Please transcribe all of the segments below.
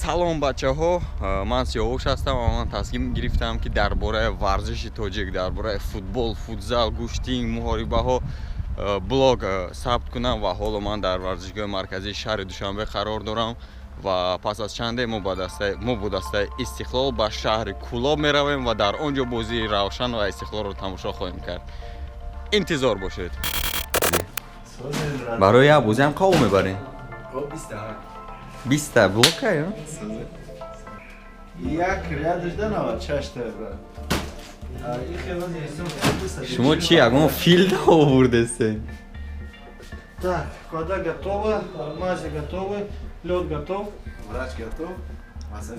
Салом, бачаҳо, ман Сиёвуш ҳастам ва ман тасмим гирифтам, ки дар бораи варзиши тоҷик, дар бораи футбол, футзал, гӯштин, муҳорибаҳо блог сабт кунам. Ва ҳоло ман дар варзишгоҳи марказии шаҳри Душанбе қарор дорам ва пас аз чанде мо бо дастаи Истиқлол ба шаҳри Кӯлоб меравем ва дар он ҷо бозии Равшан ва Истиқлолро тамошо хоҳем кард. Интизор бошед. Барои як бозиам қавл мебарем 20-та блока ё? Як рядаш да 96 та, брат. Шумо чи, ягон фил овурдесен? Так, вода готова, мази готовы, лед готов, Врач готов.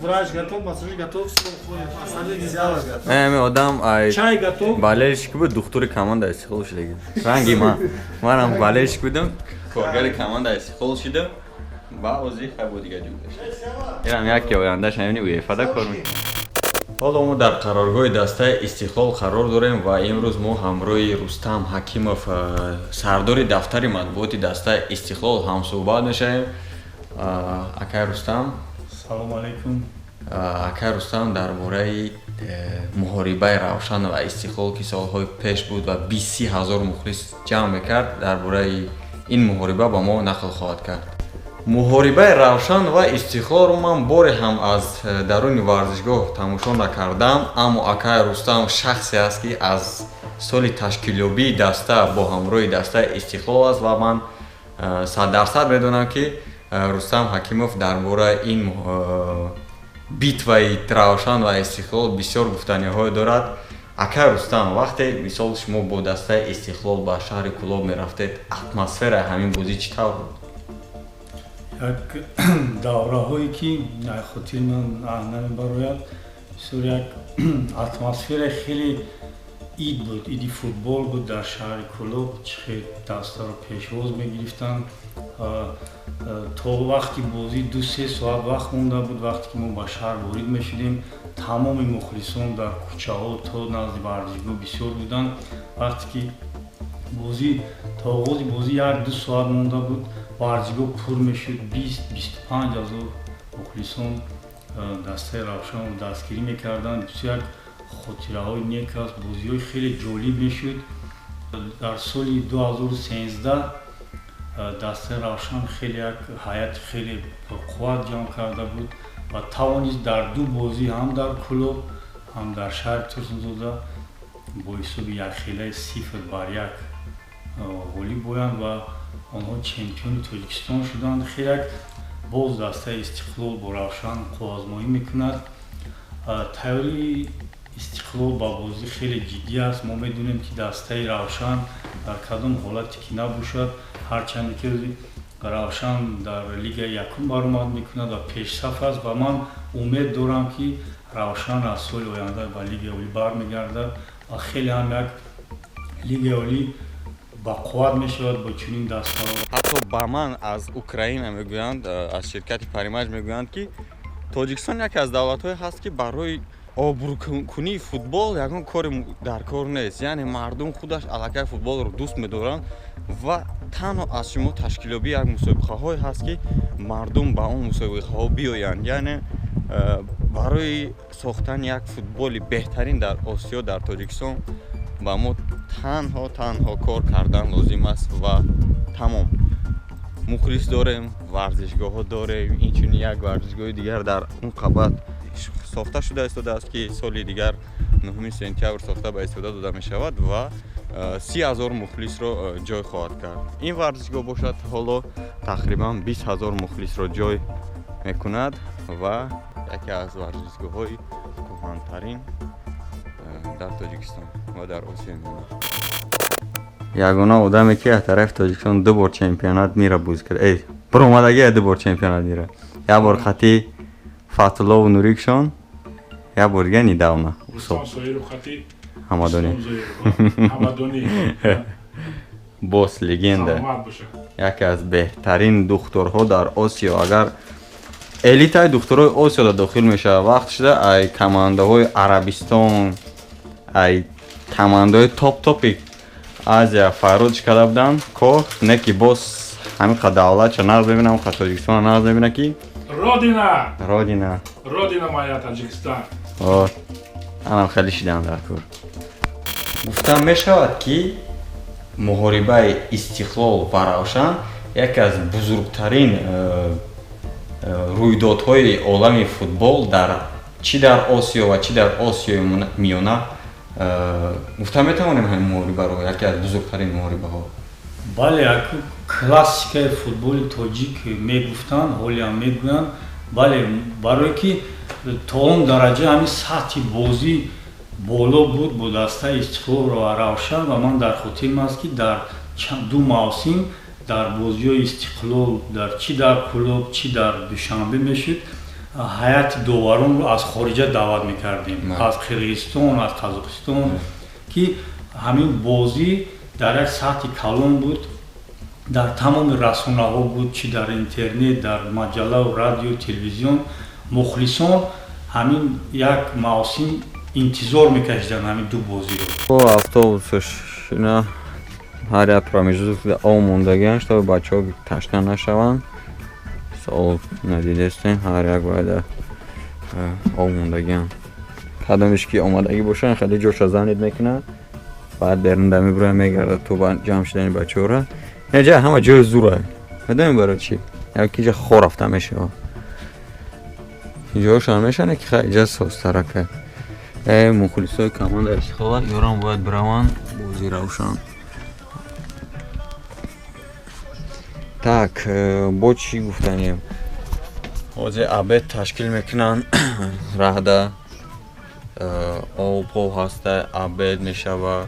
Врач готов, массажист готов, все уходит. Остальные не Взяла знаю. готов. Эми одам ай Чай готов. Болельщик буд, духтури команда Истиқлол шудаги. Ранги ман, манам болельщик будам, коргари команда Истиқлол шидам ва ози хай бо дига ҷур дошт. Инам яке ояндаш ҳамини УЕФА-да кор мекунад. Ҳоло мо дар қароргоҳи дастаи Истиқлол қарор дорем ва имрӯз мо ҳамроҳи Рустам Ҳакимов, сардори дафтари матбуоти дастаи Истиқлол, ҳамсӯҳбат мешавем. Акай Рустам. Салом алейкум. Акай Рустам, дар бораи муҳорибаи Равшан ва Истиқлол, ки солҳои пеш буд ва 20-30 ҳазор мухлис ҷамъ мекард, дар бораи ин муҳориба ба мо нақл хоҳад кард. Муҳорибаи Равшан ва Истиқлолро ман боре ҳам аз даруни варзишгоҳ тамошо накардам, аммо акай Рустам шахсе аст, ки аз соли ташкилёбии даста бо ҳамроҳи дастаи Истиқлол аст ва ман 100% медонам, ки Рустам Ҳакимов дар бораи ин битваи Равшан ва Истиқлол бисёр гуфтаниҳое дорад. Акай Рустам, вақте, мисол, шумо бо дастаи Истиқлол ба шаҳри Кӯлоб мерафтед, атмосфераи ҳамин бозӣ чӣ тавр буд? Як давраҳое, ки хотири ман намебарояд. Бисёр як атмосфераи хеле ид буд, иди футбол буд дар шаҳри Кӯлоб. Чӣ хел дастаро пешвоз мегирифтанд! То вақти бозӣ 2-3 соат вақт монда буд. Вақте ки мо ба шаҳр ворид мешудем, тамоми мухлисон дар кӯчаҳо то назди варзишгоҳ бисёр буданд. Вақте ки бозӣ, то оғози бозӣ 1-2 соат монда буд, варзишгоҳ пур мешуд. 20-25 ҳазор мухлисон дастаи Равшанро дастгирӣ мекарданд. Бисёр як хотираҳои нек аст, бозиҳои хеле ҷолиб мешуд. Дар соли 2013 дастаи Равшан хеле як ҳайати хеле пурқувват ҷамъ карда буд ва тавонист дар ду бозӣ, ҳам дар Кӯлоб, ҳам дар шаҳри Турсунзода, бо ҳисоби якхелаи 0-1 ғолиб оянд ва онҳо чемпиони Тоҷикистон шуданд. Хеле як боз дастаи Истиқлол бо Равшан қувваозмоӣ мекунад. Тайёрии Истиқлол ба бозӣ хеле ҷиддӣ аст. Мо медонем, ки дастаи Равшан дар кадом ҳолате ки набошад, ҳарчанде ки Равшан дар лигаи якум баромад мекунад ва пешсаф аст, ва ман умед дорам, ки Равшан аз соли оянда ба лигаи олӣ бармегардад ва хеле ҳам як лигаи олӣ бақувват мешавад бо чунин дастаҳо. Ҳатто ба ман аз Украина мегӯянд, аз ширкати Паримаҷ мегӯянд, ки Тоҷикистон яке аз давлатҳое ҳаст, ки барои обрӯкунии футбол ягон кори дар кор нест, яъне мардум худаш аллакай футболро дӯст медоранд ва танҳо аз шумо ташкилёбии як мусобиқаҳое ҳаст, ки мардум ба он мусобиқаҳо биёянд. Яъне барои сохтани як футболи беҳтарин дар Осиё, дар Тоҷикистон ба мо танҳо танҳо кор кардан лозим аст ва тамом. Мухлис дорем, варзишгоҳҳо дорем. Инчунин як варзишгоҳи дигар дар он қабат сохта шуда истодааст, ки соли дигар 9 сентябр сохта ба истифода дода мешавад ва 30 ҳазор мухлисро ҷой хоҳад кард. Ин варзишгоҳ бошад, ҳоло тақрибан 20 ҳазор мухлисро ҷой мекунад ва яке аз варзишгоҳҳои кӯҳантарин дар Тоҷикистон ва дар Осиёи Миёна. Ягона одаме, ки аз тарафи Тоҷикистон ду бор чемпионат мира буз кард, эй, баромадагия ду бор чемпионат мира, як бор хати Фатуллову Нурикшон, як бор дига недавно Ҳамадонӣ. Бос легенда, яке аз беҳтарин духтурҳо дар Осиё, агар элитаи духтурҳои Осиёда дохил мешавад. Вақт шуда ай командаҳои Арабистон, ай командаҳои топ топи Азия фародш карда буданд, кор не, ки боз ҳамин қад давлатша нағз мебина, ҳамин қад Тоҷикистона нағз мебина, ки Родина! Родина. Родина моя, Таджикистан. Вот. Анам хеле шидан дар кор. Гуфта мешавад, ки муҳорибаи Истиқлол ва Равшан яке аз бузургтарин рӯйдодҳои олами футбол дар чӣ дар Осиё ва чӣ дар Осиёи Миёна. Гуфта метавонем, ҳамин муҳорибаро яке аз бузургтарин муҳорибаҳо? Бале, классикаи футболи тоҷик мегуфтанд, ҳолиам мегӯянд. Бале, барое ки то он дараҷа ҳамин сатҳи бозӣ боло буд бо дастаи Истиқлол ва Равшан. Ва ман дар хотирам аст, ки дар ду мавсим дар бозиҳои Истиқлол дар чӣ дар Кӯлоб, чӣ дар Душанбе мешуд, ҳайати доваронро аз хориҷа даъват мекардем, аз Қирғизистон, аз Қазоқистон, ки ҳамин бозӣ дар як сатҳи калон буд, дар тамоми расонаҳо буд, чӣ дар интернет, дар маҷаллаву радио, телевизион. Мухлисон ҳамин як мавсим интизор мекашиданд ҳамин ду бозиро. Автобусаш ина ҳар як промежуток об мондагиан, чтобы бачаҳо ташна нашаванд. Об надидестем, ҳар як бояд об мондагиан. Кадомиш ки омадагӣ бошанд, хеле ҷоша занид мекунад, баъд берунда мебурад, мегардад то ҷамъ шудани бачаҳора. Неҷа ҳама ҷои зура, медонем барои чӣ? Яки ҷа хор рафта мешавад, ҷошам мешане ки хай ҷа созтарака. Мухлисои команда Истиқлола ёрам бояд бираванд бози Равшан. Так, бо чӣ гуфтанем? Ҳозир обед ташкил мекунанд, раҳда об ҳаста, обед мешава.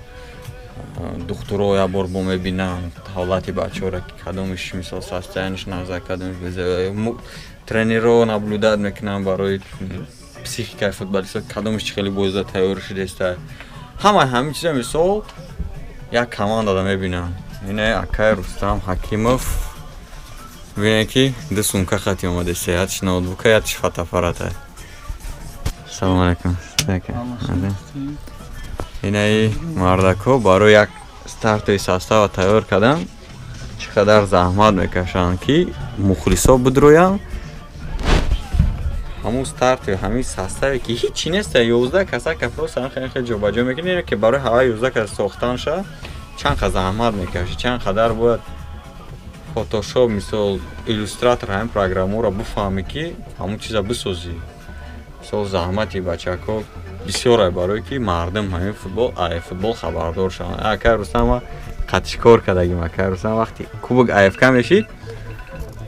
Духтуро як бор бо мебинанд ҳолати бачаҳоро, ки кадомиш мисол состояниш назар, кадомиш, тренерро наблюдать мекунанд барои психикаи футболистҳо, кадомиш чӣ хеле бозида тайёр шудааста. Ҳамаи ҳамин чиза мисол як командада мебинанд. Ине акай Рустам Ҳакимов, бинед, ки ду сумка хати омадеста, якш ноутбука, якш фотоаппарата. Салому алайкум. Инаи мардакҳо барои як стартовый состава тайёр кардан чӣ қадар заҳмат мекашанд, ки мухлисо бидроянд. Ҳамун старту ҳамин составе ки ҳичи неста, 11 касака просто хеле ҷобаҷо мекунӣ, ки барои ҳаваи 11 кас сохтанша чанд қа заҳмат мекашӣ, чанд қадар бояд Фотошоп, мисол, Иллюстратор, ҳамин программаро бифаҳмӣ, ки ҳамун чиза бисозӣ. Мисол, заҳмати бачакҳо бисёре, барое ки мардум ҳамин футбол, ай футбол хабардор шаванд. Акай Рустам, ма қатишкор кардагим. Акай Рустам, вақти кубок АФК мешид,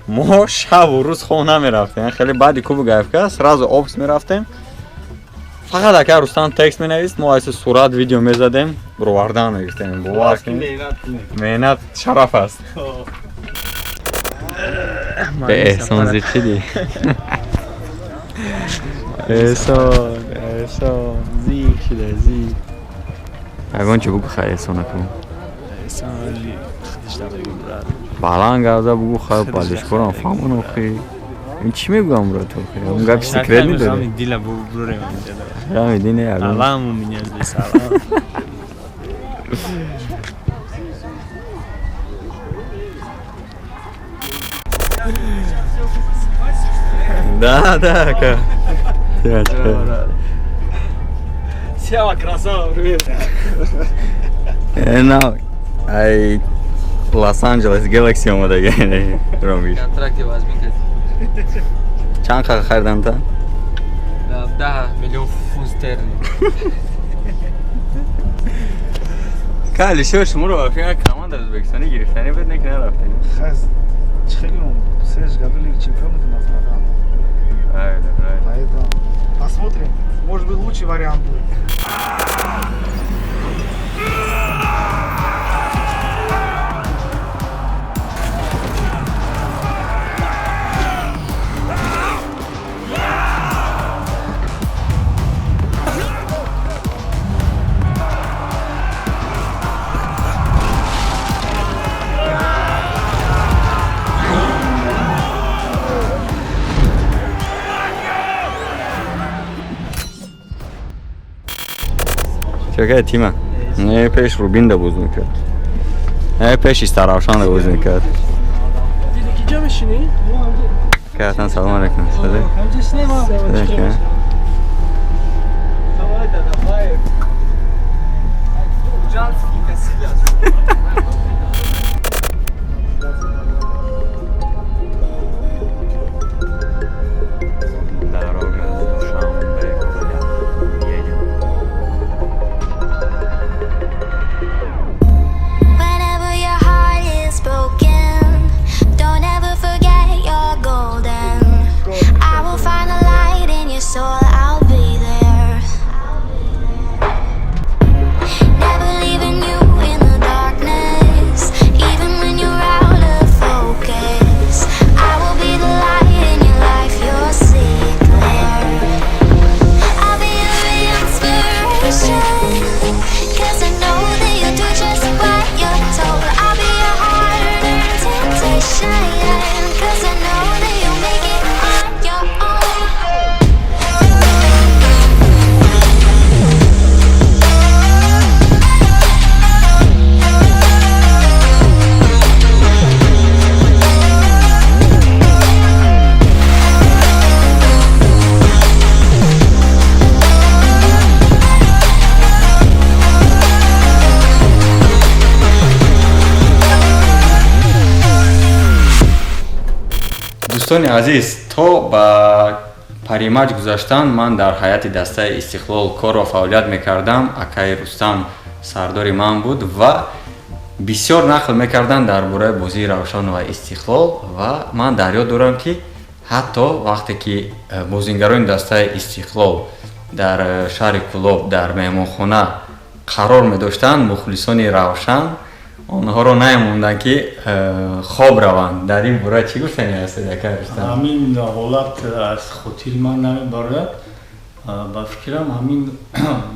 мо шабу рӯз хоб намерафтем. Хеле баъди кубок АФК сразу офис мерафтем, фақат акай Рустам текст менавист, мо айси сурат, видео мезадем, бировардан мегирифтем. Бовар кунед, меҳнат шараф аст. Бе Эҳсон зид шидӣ? Эҳсон, Эҳсон зик шуда, зик. Ягон чӣ бугу, хай, Эҳсон аку. Баланд гап за, бугу, хай, балишкорам фаҳмон. Охи, ин чӣ мегӯям, брат? Охи, он гапи секрет медорӣ? Ғами дил не, ягон. Алам у меня здесь, алам. Да, ака. Сева, красава, привет. На, ай Лос-Анджелес Galaxy омадаги ромиш. Контракти вазмин кард. Чанд қа харидам та? 10 миллион фунт стерлинг. Ка Алишер шуморо ба фикр команда ӯзбекистонӣ гирифтанӣ буд, не ки нарафтанӣ? Хаз, чӣ хеле следующем году Лига чемпионов у нас, братан. Правильно, правильно. Поэтому посмотрим. Может быть, лучший вариант будет. Чакай, тима. Не пеш Рубин да боз мекард. Не пеш Истаравшан да боз мекард. Диди ки ҷа мешинӣ? Акаатан салом алейкум. Дӯстони азиз, то ба Паримаҷ гузаштан ман дар ҳайати дастаи Истиқлол корро фаъолият мекардам. Акаи Рустам сардори ман буд ва бисёр нақл мекарданд дар бораи бозии Равшан ва Истиқлол ва ман дар ёд дорам, ки ҳатто вақте ки бозингарони дастаи Истиқлол дар шаҳри Кӯлоб дар меҳмонхона қарор медоштанд, мухлисони Равшан онҳоро намемонданд, ки хоб раванд. Дар ин бора чӣ гуфтани ҳастед, ака Рустам? Ҳамин ҳолат аз хотири ман намебарояд. Ба фикрам, ҳамин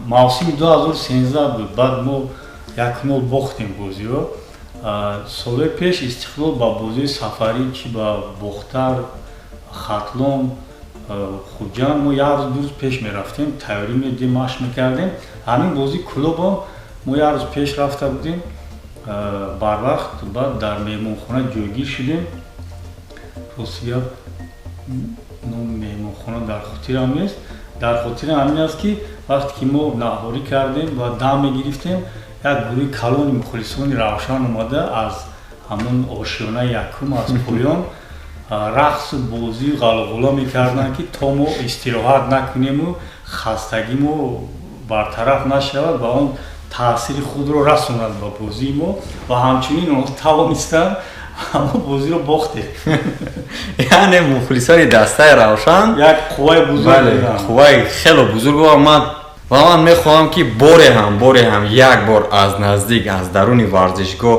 мавсими 2013 буд. Баъд мо 1-0 бохтем бозиро. Солҳои пеш Истиқлол ба бозиҳои сафарӣ, чи ба Бохтар, Хатлон, Хуҷанд, мо як рӯз, 2 рӯз пеш мерафтем, тайёрӣ медидем, машқ мекардем. Ҳамин бозии Кӯлобам мо як рӯз пеш рафта будем барвақт, баъд дар меҳмонхона ҷойгир шудем. Рости гап, номи меҳмонхона дар хотирам нест. Дар хотирам ҳамин аст, ки вақте ки мо наҳорӣ кардем ва дам мегирифтем, як гурӯҳи калони мухлисони Равшан омада аз ҳамон ошёнаи якум, аз поён рақсу бозию ғалғула мекарданд, ки то мо истироҳат накунему хастагимо бартараф нашавад ва он таъсири худро расонад ба бозии мо. Ва ҳамчунин онҳо тавонистанд, аммо бозиро бохтем. Яъне мухлисони дастаи Равшан як қувваи бузург буданд. Қувваи хело бузург. Ва ман мехоҳам, ки боре ҳам як бор аз наздик, аз даруни варзишгоҳ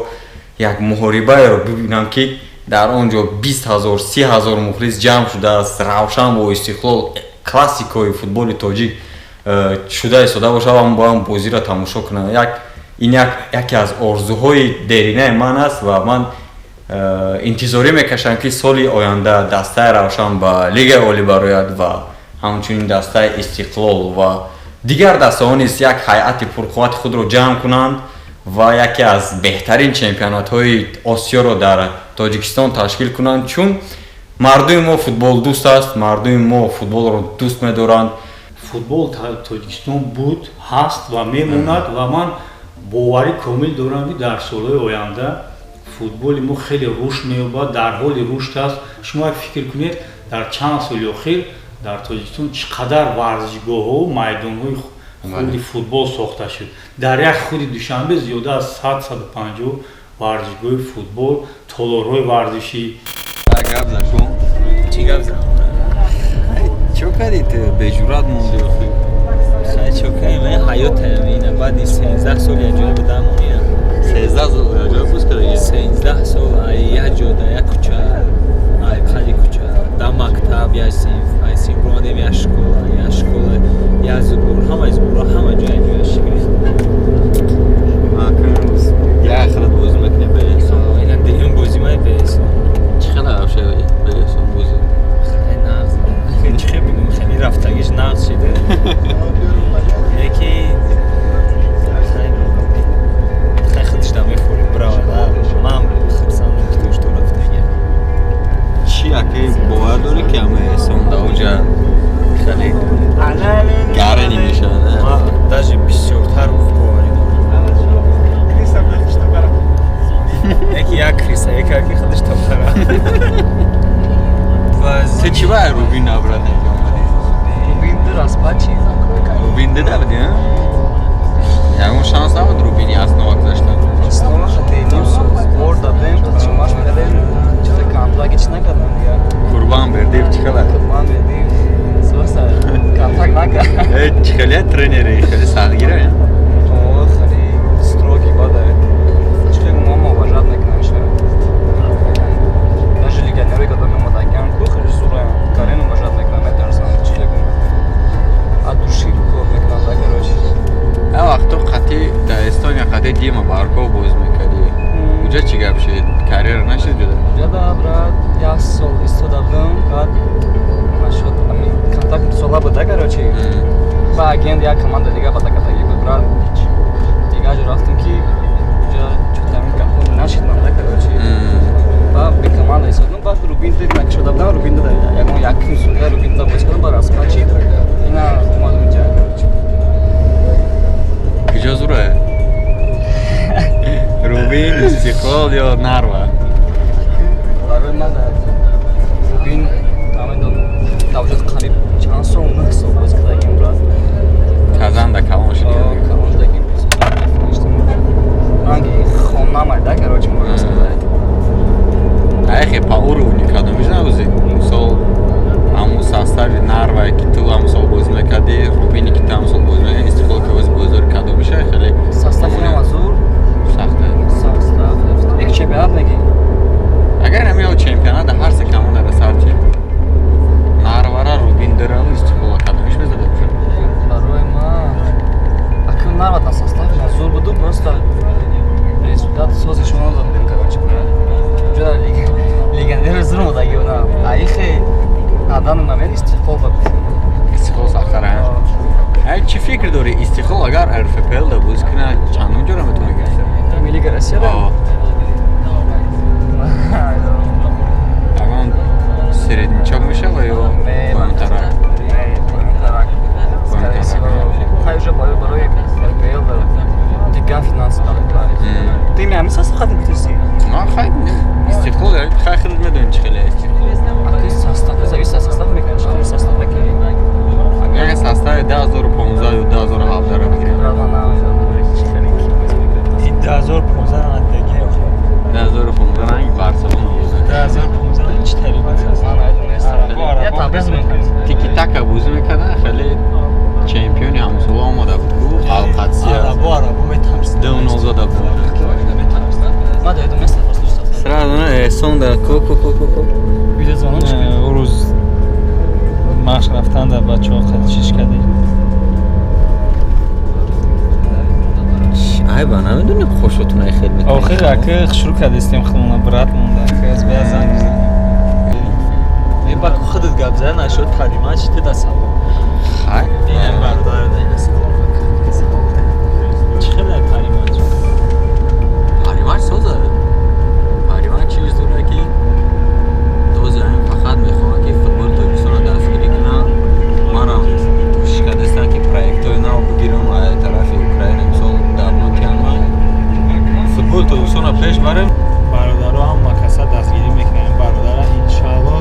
як муҳорибаеро бибинам, ки дар он ҷо 20 000, 30 000 мухлис ҷамъ шудааст, Равшан бо Истиқлол, классикои футболи тоҷик шуда истода бошад ва ман боям бозиро тамошо кунам. Як ин яке аз орзуҳои деринаи ман аст ва ман интизорӣ мекашам, ки соли оянда дастаи Равшан ба Лигаи олӣ барояд ва ҳамчунин дастаи Истиқлол ва дигар дастаҳо низ як ҳайати пурқуввати худро ҷамъ кунанд ва яке аз беҳтарин чемпионатҳои Осиёро дар Тоҷикистон ташкил кунанд, чун мардуми мо футболдӯст аст, мардуми мо футболро дӯст медоранд. Футбол Тоҷикистон буд, ҳаст ва мемонад ва ман боварӣ комил дорам, ки дар солҳои оянда футболи мо хеле рушд меёбад, дар ҳоли рушд аст. Шумо як фикр кунед, дар чанд соли охир дар Тоҷикистон чӣ қадар варзишгоҳҳо, майдонҳои худи футбол сохта шуд. Дар як худи Душанбе зиёда аз 100, 150 варзишгоҳи футбол, толорҳои варзишӣ. Гап закун. Чӣ гап зам? Чо кардӣ, ту беҷуръат монди охи? Хай, чо кардем, ҳаётаям ина. Баъди 13 сол яҷоя будам ина. 13 сол яҷоя буз кардаги? 13 сол ай як ҷода, як кӯча, ай қади кӯча, да мактаб як синф, ай синф омадем як школа, як школа як сбор, ҳамаи сборҳо, ҳама ҷо як ҷоя шикли. Як ахират бозӣ мекунем беэсон. Ина дуюм бозӣ май беэсон. Чӣ хела вообще беэсон бозӣ? Хай, нағз, чӣ хел бигум, хеле рафтагиш нағз шида, яки хай худиш да мехӯрем, бирава. Ман хурсандам, ки то что рафтагиам. Чӣ, акай, бовар дорӣ? Ту чӣ ба Рубин набрат инҷо омадӣ? Рубин ду распад чи? Рубин ду набуди, а? Ягон шанс набуд Рубини основа гузаштан? Основа хати ним сол сбор дадем, чумаш мекардем, чиза контракт ҳеч накардам дигар. Курбан Бердиев чӣ хела? Курбан Бердиев соса контракт накард. Э, чӣ хеле тренери, хеле сахтгира, э? О, хеле строгий бада. Чӣ хеле мама уважать мекунам ша. Даже легионеры, когда меомадагиан, ку хеле зураям. Карен уважать мекунам, метарсам. Чӣ хеле от души кор мекунам, да, короче. А вақто қати дар Эстония қати Дима Барков боз мекардӣ. Уҷа чӣ гап шид? Карьера нашид ҷуда? Уҷа брат, як сол истода будам, баъд нашуд, ами контракт сола буд, да, короче. Ба агент як команда дига ба дакатагӣ буд, брат. Дигар ҷо рафтам, ки уҷа чӯта ами гапҳо нашид ман, да, короче. Ба бе команда истодам, баъд Рубин дид накушода будам, Рубин дада ягон якум сол Рубин дада бозӣ кардам, ба распад шид. Ина омадам инҷа, короче. Куҷо зура? Рубин, Истиқлол ё Нарва? Барои ман Рубин намедонам, тавҷуд қариб чанд сол, 9 сол бозӣ кардагим, брат. Казанда калон шуди. Калон шудагим, ранги хонамай, да, короче, можно сказать. Айхе по уровню кадомиш набузи? Мисол, ҳамун состави Нарва, ки ту ҳамун сол бозӣ мекардӣ, Рубине, ки ту ҳамун сол бозӣ мекардӣ, Истиқлол, ки ҳозир бозӣ дорӣ, кадомиша хеле Состави ҳама зур. Сахта. Состав як чемпионат мегӣ? Агар ҳамин чемпионат ҳар се командаро сар чи Нарвара, Рубин дара, Истиқлола, кадомиш мезада бошад? Барои ман акн Нарва дар состави зур буду, просто результат сози шумо надодем, короче, брат. Ҷуда легионер зур омадаги на аихе на данный момент Истиқлол ба. Истиқлол сахтара. Ай, чӣ фикр дорӣ, Истиқлол агар РФПЛ да бозӣ кунад, чандум ҷора метавона гирифта? Лига Россия да? Ягон середнячок мешава ё поёнтарак? Поёнтарак, скорее всего. Хай, уже барои РПЛ дигар финанс дар. Ты ми ҳамин состав хатим гуфтисӣ? Хай, Истиқлол, хай, худат медонӣ чӣ хеле Истиқлол. Аки состав зависит аз состав мекунад, чӣ хеле состав мекунӣ. Агар состави 2015 ё 2017 бигирем. 2015 рандаги охир. 2015 ранги Барселона бозӣ. 2015 чӣ тариба? Я табриз мекунам. Тики-така бозӣ мекардан, хеле чемпиони ҳамсола омода буд ку Алқадсия. Арабо, арабо метарсид. Ду зада буд. Ма даёдум нест просто. Сразу Эҳсон да ко ко ко ко ко. Видеозвонок чӣ? Ӯ рӯз машқ рафтан дар бачаҳо қад чиш кардем. Айба намедонем, хошотуна хел мекунед. Охир ака шурӯъ кардистем худмона, брат монда ака аз бея занг бизанем. Е, ба ку худат гап зада нашуд, тарима чи ти да салом. Хай. Инам бародар да ина салом. Чӣ хеле тарима чи? Паримач соза. Паримач чиз дора, ки този ҳамин фақат мехоҳад, ки футболи Тоҷикистонро дастгирӣ кунад. Манам кӯшиш кардастам, ки проектҳои нав бигирам аз тарафи Украина, мисол давлатианма футболи Тоҷикистонро пеш барем. Бародаро ҳама каса дастгирӣ мекунем бародара, иншаалло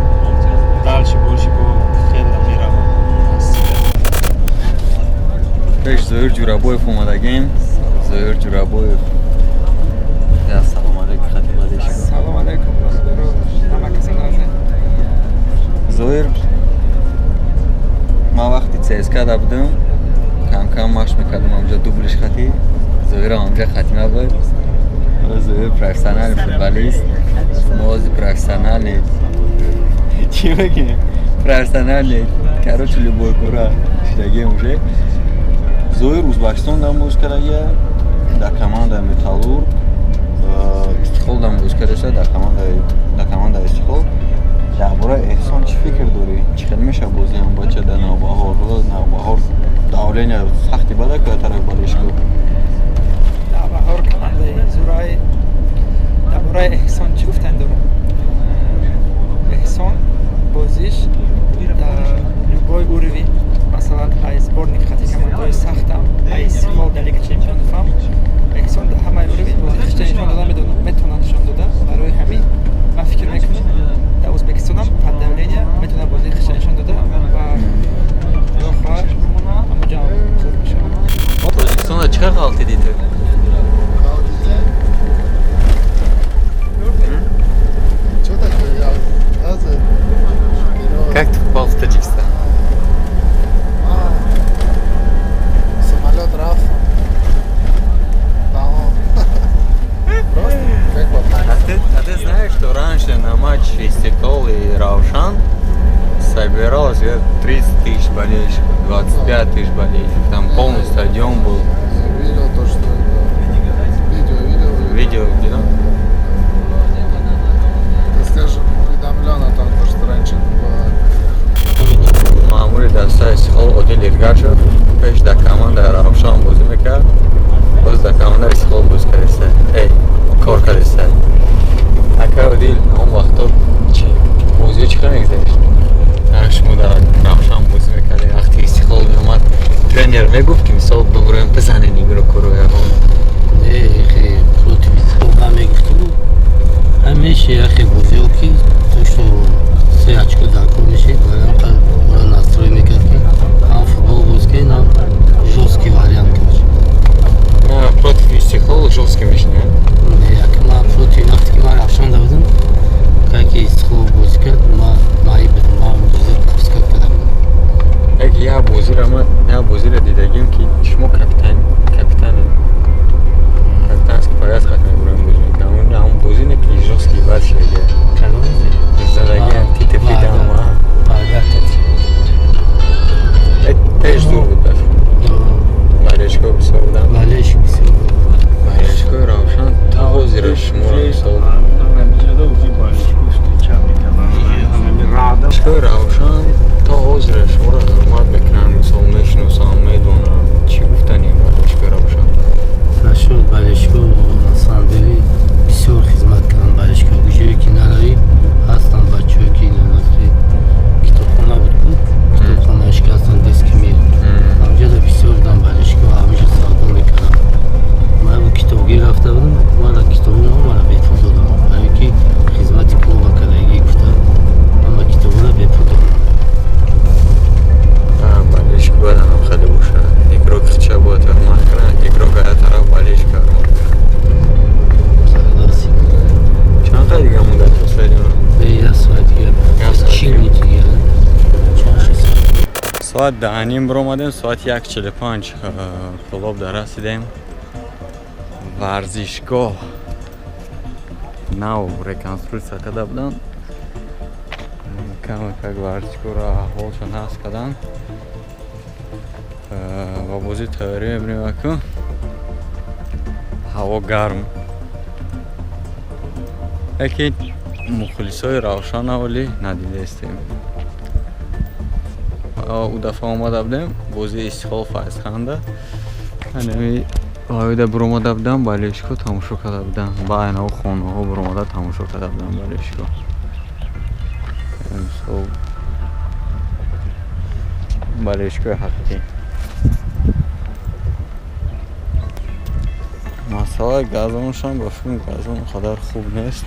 дальше больше бо хеле меравам. Пеш Зоир Ҷурабоев омадагем. Зоир Ҷурабоев. Я салом алейкум, хати бадеш. Салом алейкум, бародаро, ҳама каса нозин. Зоир, ман вақти ЦСКА да будам, кам-кам машқ мекардам ҳамҷа дублиш хати. Зоира ҳамҷа хатима буд. Зоир профессиональный футболист. Мо ҳозир профессиональный чӣ мегӯем? Профессиональный, короче, любой кора шидагем уже. Зоир Узбекистон дам боз кардагия, дар командаи Металлург, Истиқлол дам боз кардаша, дар командаи Истиқлол. Дар бораи Эҳсон чӣ фикр дорӣ? Чӣ хел мешавад бозии ҳам бача дар Навбаҳор? Навбаҳор давления сахти бада ка тараф болишку. Навбаҳор командаи зурай. Дар бораи Эҳсон чӣ гуфтан дорам? Эҳсон бозиш дар любой уровень, масалан, ай сборник хати командаҳои сахтам, ай Истиқлол дар Лига чемпионовам, Эҳсон дар ҳамаи уровень бозишта нишон дода метавонад нишон дода. Барои ҳамин ман фикр мекунам, дар Ӯзбекистонам под давление метавонад бозӣ. Собиралось 30 тысяч болельщиков, 25 тысяч болельщиков. Там полный стадион был. Я видел то, что это... Видео видел. Видео видел? Так скажем, уведомлен о том, то, что раньше это было. Маъмури дастаи Истиқлол Одил Иргашев пеш дар командаи Равшан бозӣ мекард, боз дар командаи Истиқлол бозӣ кардиста, кор кардиста. Ака Одил, он вақто чи бозиҳо чӣ хел мегузашт? Шумо дар Равшан бозӣ мекардед, вақте Истиқлол меомад, тренер мегуфт, ки мисол бибурем, бизанед игрокуро ягон? Не, против Истиқлол намегуфту. Ҳамеша яхе бозиҳо ки то что се очко дар кор мешид, барои моро настрой мекард, ки ҳам футбол боз кунед, ҳам жёсткий вариант, короче. Против Истиқлол жёсткий мешинед? Не, як ман против, вақте ки ман Равшанда будам, ки Истиқлол бозӣ кард, ман наиб будам, ман бозиро пропускать кардам. Як бозиро ман, як бозиро дидагим, ки шумо капитани капитанский пояс қат мебурем, бозӣ мекунам. Ҳамон бозӣ не, ки жёсткий бад шидаги. Кадом бозӣ? Задаги тити фидам. Пеш дур буд, болельщикҳо бисёр буданд. Болельщик бисёр буд. Болельщикҳои Равшан то ҳозира шуморо мисол болельщикҳои Равшан то ҳозира шуморо ҳурмат мекунанд, мисол мешиносанд, медонанд. Чӣ гуфтани болельщикҳои Равшан? Нашуд, болельщикҳо на самом деле бисёр хизмат карданд. Болельщикҳо ҷое ки наравӣ, ҳастанд бачаҳое ки китобхона буд, китобхонааш ки ҳастанд, Детский мир, ҳамҷода бисёр буданд болельщикҳо, ҳамеша савдо мекарданд. Ман бо китобгир рафта будам, мара китобо мара бепул додам, барое ки хизмати клуба кардагӣ гуфта, ман китобора бепул додам. Болельщик бояд ҳам хеле бошад. Игрок хича бояд ҳурмат кунад, игрок ая тараф болельщика ҳурмат кунад. Согласен. Чанд қадр дига монда то стадион? Як соат дига, 40 минут дига, чанд шуд? Соат 10:30 биромадем, соати 1:45 Кӯлоб дар расидем. Варзишгоҳ нав реконструксия карда буданд, камакак варзишгоҳро аҳволшон ҳаст карданд. Ба бозӣ тайёрӣ мебинем. Аку ҳаво гарм, яке мухлисои Равшан аввали надидаистем. Ӯ дафъа омада будем бозии Истиқлол Файзханда, ҳанами оида биромада будам, болельщикҳо тамошо карда буданд, ба айнаҳо хонаҳо биромада тамошо карда буданд болельщикҳо. Мисол болельщикҳои ҳақиқӣ. Масъалаи газоншам, ба фикрам, газон он қадар хуб нест.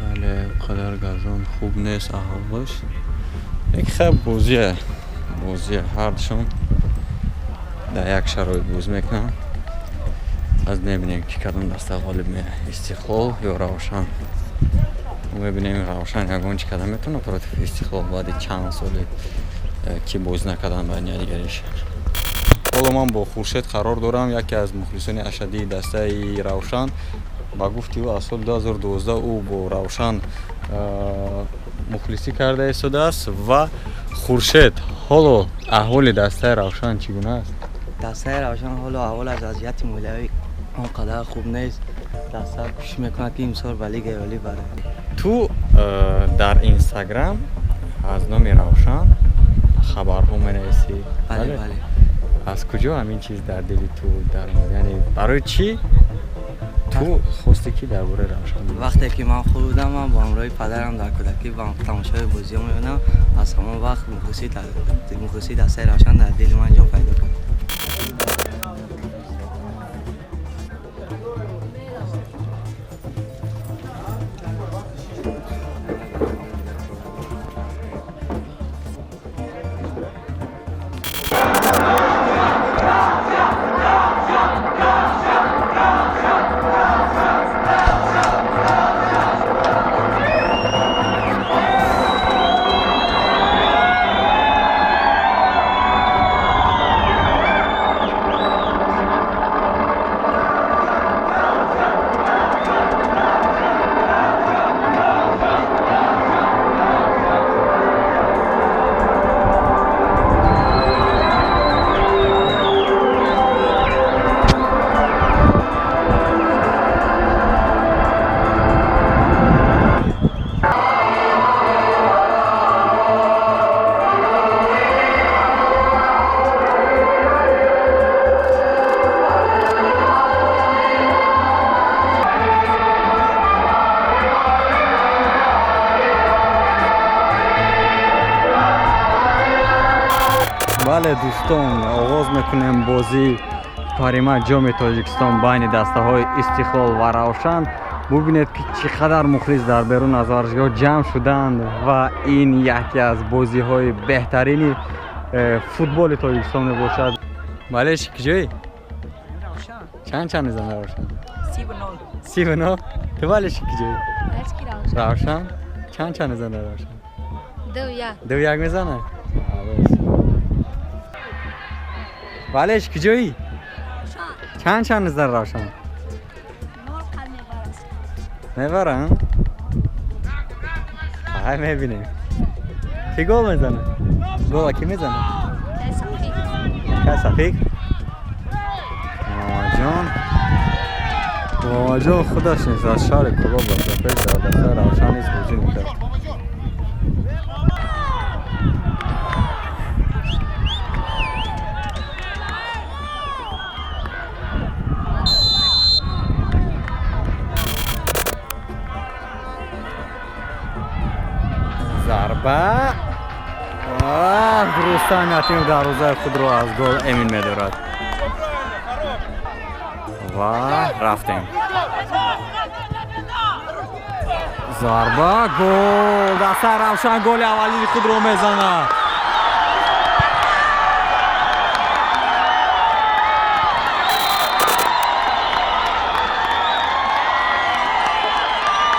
Бале, он қадар газон хуб нест аҳволаш. Як хеб бозия, бозия, ҳардушон дар як шароит бозӣ мекунанд. Аз мебинем, ки кадом даста ғолиб меяд, Истиқлол ё Равшан. Мебинем, Равшан ягон чӣ карда метавонад против Истиқлол баъди чанд соли, ки бозӣ накарданд байни якдигариш. Ҳоло ман бо Хуршед қарор дорам, яке аз мухлисони ашаддии дастаи Равшан. Ба гуфти ӯ, аз соли 2012 ӯ бо Равшан мухлисӣ карда истодааст. Ва Хуршед, ҳоло аҳволи дастаи Равшан чӣ гуна аст? Дастаи Равшан ҳоло аҳвол аз вазъияти молиявӣ он қадар хуб нест. Даста кӯшиш мекунад, ки имсол ба Лигаи Олӣ барад. Ту дар Инстаграм аз номи Равшан хабарҳо менависӣ? Бале, бале. Аз куҷо ҳамин чиз дар дили ту даромад? Яъне барои чӣ ту хости, ки дар бораи Равшан? Вақте ки ман хурд будам, ман бо ҳамроҳи падарам дар кӯдакӣ ба тамошои бозиҳо меомадам. Аз ҳамон вақт мухлисии дастаи Равшан дар дили ман ҷо пайдо кард. Бале дӯстон, оғоз мекунем бозии Паримат ҷоми Тоҷикистон байни дастаҳои Истиқлол ва Равшан. Бубинед, ки чӣ қадар мухлис дар берун аз варзишгоҳ ҷамъ шуданд ва ин яке аз бозиҳои беҳтарини футболи Тоҷикистон мебошад. Бале, киҷоӣ? Чанд чанд мезанад Равшан? 39. Ту бале киҷоӣ? Равшан. Чанд чанд мезанад Равшан? 2-1. 2-1 мезанад? Балеш киҷоӣ? Чанд чанд мезанад Равшан? Мебарам? Ай мебинем. Ки гол мезанад? Гола ки мезанад? Касафик. Мамаҷон. Мамаҷон худаш низ аз шаҳри Кӯлоб аст ва пеш дар дастаи Равшан низ бозӣ мекард. Зарба. Рустам Ятимов дарвозаи худро аз гол эмин медорад. Ва рафтем. Зарба, гол! Дастаи Равшан голи аввалини худро мезанад.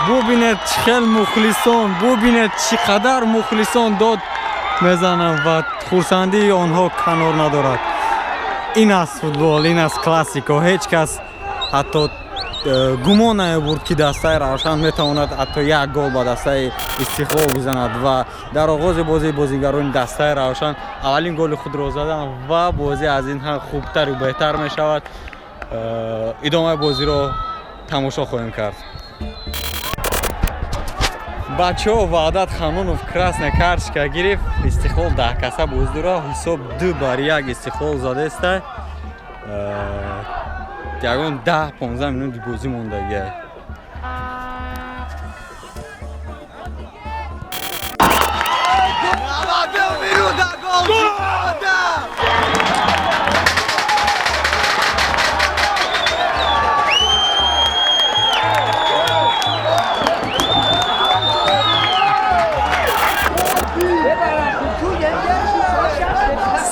Бубинед чӣ хел мухлисон, бубинед чӣ қадар мухлисон дод мезананд ва хурсандии онҳо канор надорад. Ин аст футбол, ин аст классико. Ҳеҷ кас ҳатто гумон наёбурд, ки дастаи Равшан метавонад ҳатто як гол ба дастаи Истиқлол бизанад ва дар оғози бозӣ бозигарони дастаи Равшан аввалин голи худро заданд ва бозӣ аз ин ҳам хубтару беҳтар мешавад. Идомаи бозиро тамошо хоҳем кард. Бачаҳо, Ваҳдат Ханонов красная карточка гирифт. Истиқлол 10 каса бозӣ дорад. Ҳисоб 2-1 Истиқлол задаеста. Ягон 10-15 минути бозӣ мондагиа.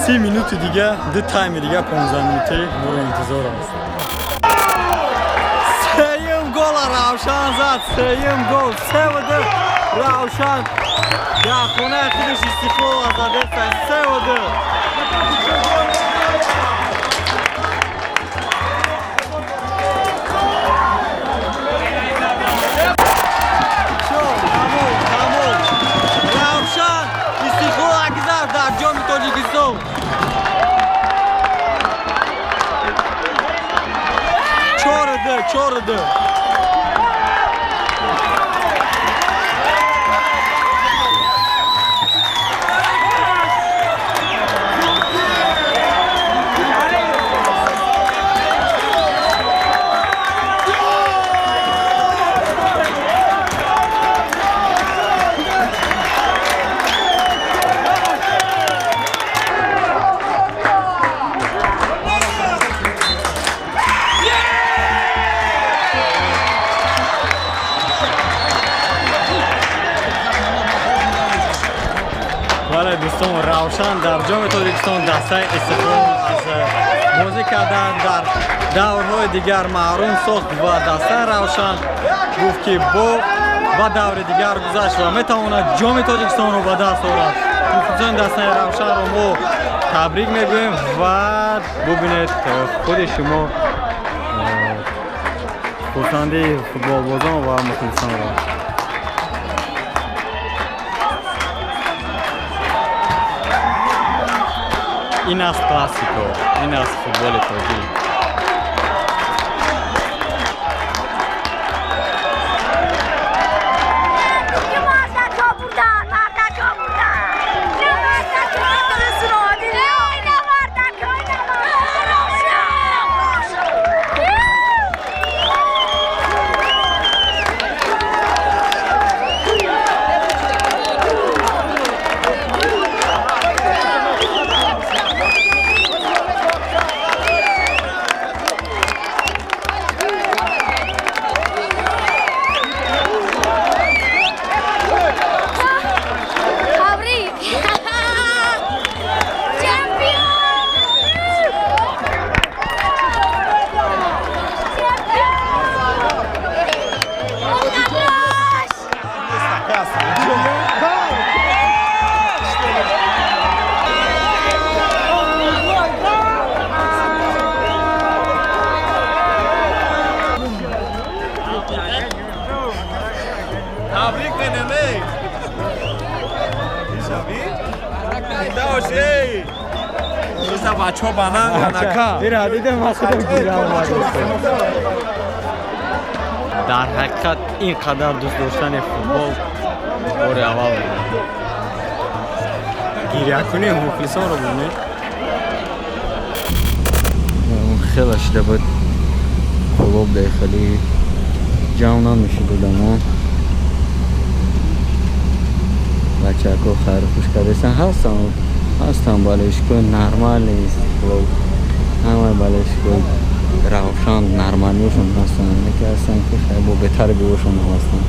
30 минути дига, ду тайми дига 15 минутаи моро интизор аст. Сеюм гола Равшан зад, сеюм гол, 3-2. Равшан дар хонаи худаш Истиқлола задеста, 3-2. Тамом, тамом, Равшан Истиқлола гузашт дар ҷоми Тоҷикистон. 4-2, 4-2. Бале дӯстон, Равшан дар ҷоми Тоҷикистон дастаи Истиқлол аз бозӣ кардан дар даврҳои дигар маҳрум сохт ва дастаи Равшан гуфт, ки бо ба даври дигар гузашт ва метавонад ҷоми Тоҷикистонро ба даст орад. Мухлисони дастаи Равшанро мо табрик мегӯем ва бубинед худи шумо хурсандии футболбозон ва мухлисонро. Ин аст классико, ин аст футболи тоҷик. Табрик менамей. Мешавӣ? Зинда бошӣ. Чиза бачаҳо ба нака. Ира дидам ман худам гирам омад. Дар ҳақиқат ин қадар дӯст доштани футбол бори аввал мебинам. Гирякунии мухлисонро бубинед. Хеле шида буд. Клуб дар хеле ҷамъ намешуд одамо. Бачаҳако хайру хуш кардасан. Ҳастанд болельщикои нормальный Истиқлол. Ҳамаи болельщикои Равшан нормалиошон ҳастанд. Яке ҳастанд ки хай бо беҳтари бивошон ҳам ҳастанд.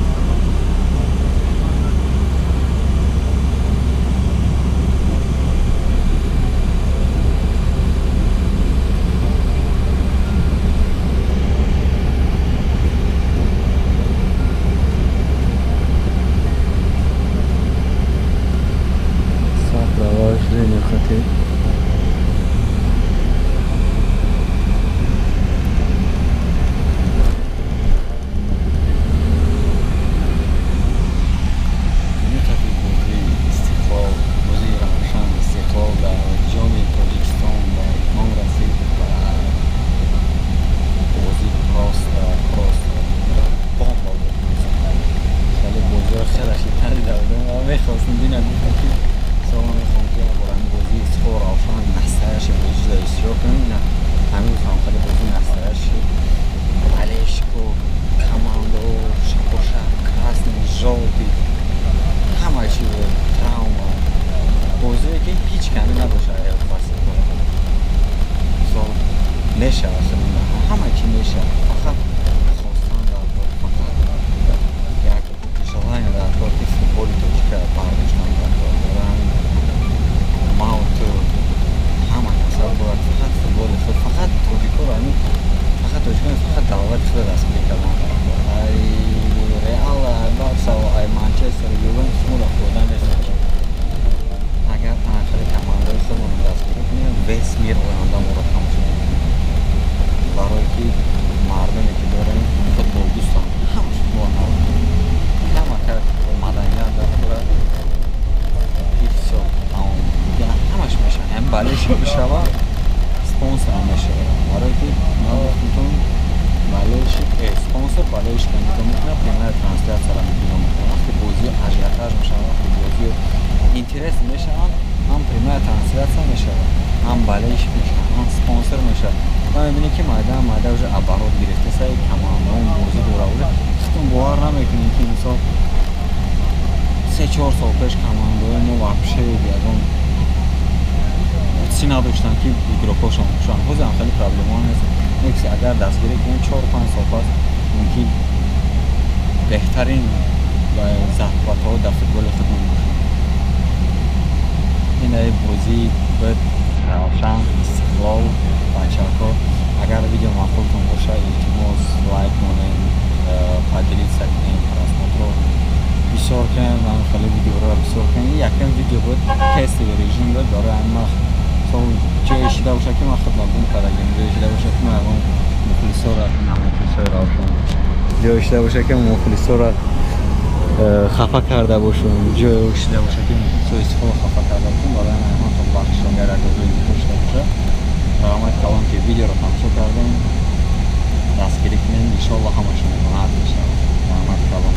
Ҷое шида боша ки мухлисоро хафа карда бошум, ҷое шида боша ки мухлисои Истиқлол хафа карда бошум, барои ҳамин ҳам бахшиш агар ҷое шида боша. Раҳмат калон ки видеоро тамошо кардем. Дастгирӣ кунем, иншоаллоҳ ҳамашон мешавад. Раҳмат калон.